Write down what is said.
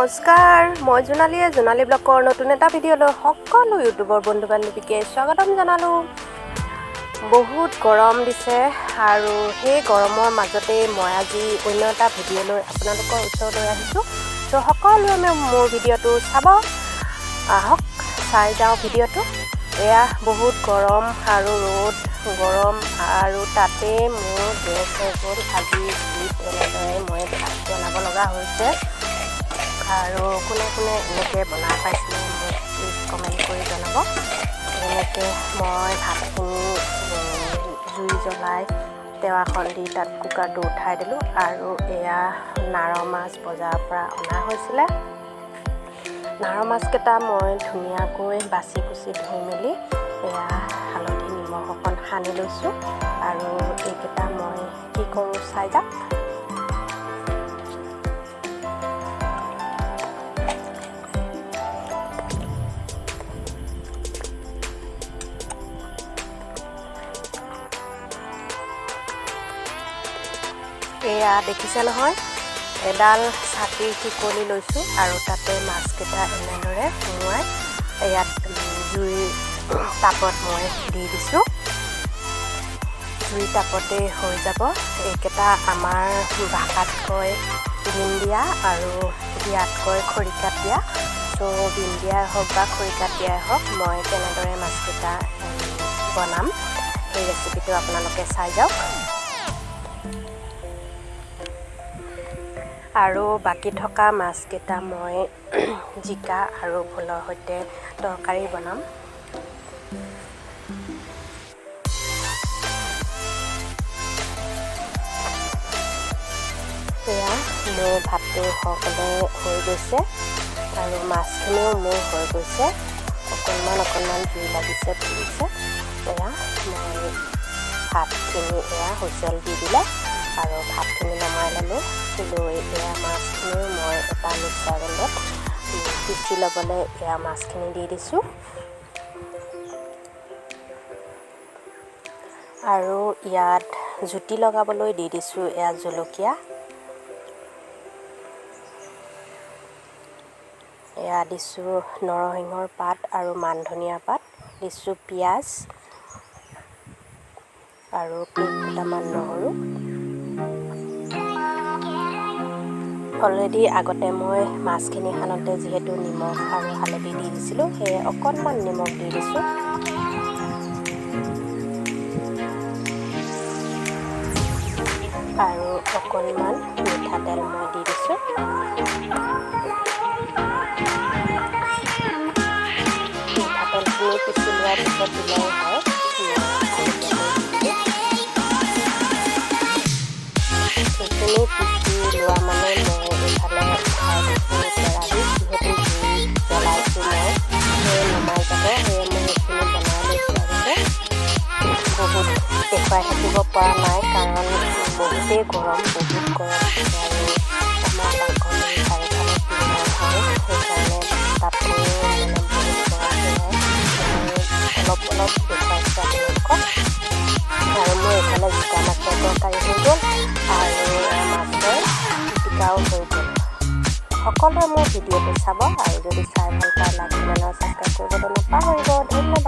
নমস্কাৰ, মই জোনালীয়ে জোনালী ব্লগৰ নতুন এটা ভিডিঅ'লৈ সকলো ইউটিউবৰ বন্ধু বান্ধৱীকে স্বাগতম জনালোঁ। বহুত গৰম দিছে আৰু সেই গৰমৰ মাজতেই মই আজি অন্য এটা ভিডিঅ' লৈ আপোনালোকৰ ওচৰলৈ আহিছোঁ। চ' সকলোৱে মোৰ ভিডিঅ'টো চাব আহক, চাই যাওঁ ভিডিঅ'টো। এয়া বহুত গৰম আৰু ৰ'দ গৰম আৰু তাতে মোৰ গেছ হৈ গ'ল। আজি জুইত এনেদৰে মই ভাত বনাব লগা হৈছে। আৰু কোনে কোনে এনেকৈ বনাই পাইছিলে মোক প্লিজ কমেণ্ট কৰি জনাব। এনেকৈ মই ভাতখিনি জুই জ্বলাই টেৱাখন দি তাত কুকাৰটো উঠাই দিলোঁ। আৰু এয়া নাৰ মাছ বজাৰৰ পৰা অনা হৈছিলে। নাৰ মাছকেইটা মই ধুনীয়াকৈ বাছি কুচি ধুই মেলি এয়া হালধি নিমখ অকণ সানি লৈছোঁ। আৰু এইকেইটা মই কি কৰোঁ চাই যাওক। এয়া দেখিছে নহয়, এডাল ছাতিৰ শিকলি লৈছোঁ আৰু তাতে মাছকেইটা এনেদৰে সুমুৱাই ইয়াত জুইৰ তাপত মই দি দিছোঁ। জুইৰ তাপতেই হৈ যাব। এইকেইটা আমাৰ ভাষাত কয় বিন্দিয়া আৰু ইয়াত কয় খৰিকাত দিয়া। চ' বিন্দিয়াই হওক বা খৰিকাত দিয়াই হওক, মই কেনেদৰে মাছকেইটা বনাম সেই ৰেচিপিটো আপোনালোকে চাই যাওক। আৰু বাকী থকা মাছকেইটা মই জিকা আৰু ভোলৰ সৈতে তৰকাৰী বনাম। এয়া মোৰ ভাতটো সকলোৱে হৈ গৈছে আৰু মাছখিনিও মোৰ হৈ গৈছে। অকণমান অকণমান জুই লাগিছে, পুৰিছে। এয়া মই ভাতখিনি এয়া হুইচেল দি দিলে আৰু ভাতখিনি নমাই ল'লোঁ। লৈ এয়া মাছখিনিও মই এটা মিক্সাৰ গ্ৰাইণ্ডত পিচি ল'বলৈ এয়া মাছখিনি দি দিছোঁ। আৰু ইয়াত জুতি লগাবলৈ দি দিছোঁ এয়া জলকীয়া, এয়া দিছোঁ নৰসিংহৰ পাত আৰু মান ধনিয়া পাত, দিছোঁ পিঁয়াজ আৰু কেইফুটামান নহৰু। অলৰেডি আগতে মই মাছখিনি সানোতে যিহেতু নিমখ আৰু হালধি দি দিছিলোঁ, সেয়ে অকণমান নিমখ দি দিছোঁ। আৰু অকণমান মিঠাতেল মই দি দিছোঁ। মিঠাতেলখিনি পিচি লোৱাৰ পিছত দিলেও হয়। সেইখিনি পিচি লোৱা মানে মই এইফালে উঠাই দিছোঁ কেৰাহী, যিহেতু জুই জ্বলাইছোঁ মই, সেয়ে নমাই যাব, সেয়ে মই সেইখিনি বনাই লৈছোঁ আগতে। বহুত দেখুৱাই থাকিব পৰা নাই কাৰণ বহুতেই গৰম, বহুত গৰম আৰু আমাৰ পাকঘৰটোৰ চাৰিওফালে টিঙৰ ঘৰ, সেইকাৰণে তাতকৈও মানে বহুত গৰম। সেয়াই মই অলপ অলপ দেখুৱাইছোঁ আপোনালোকক। আৰু মোৰ এইফালে জিকা মাছৰ তৰকাৰী হৈ গ'ল আৰু মাছৰ পিটিকাও হৈ গ'ল। সকলোৱে মোৰ ভিডিঅ'টো চাব আৰু যদি চাই ভাল পায় লাইক, কমেণ্ট আৰু ছাবস্ক্ৰাইব কৰিবলৈ নাপাহৰিব। ধন্যবাদ।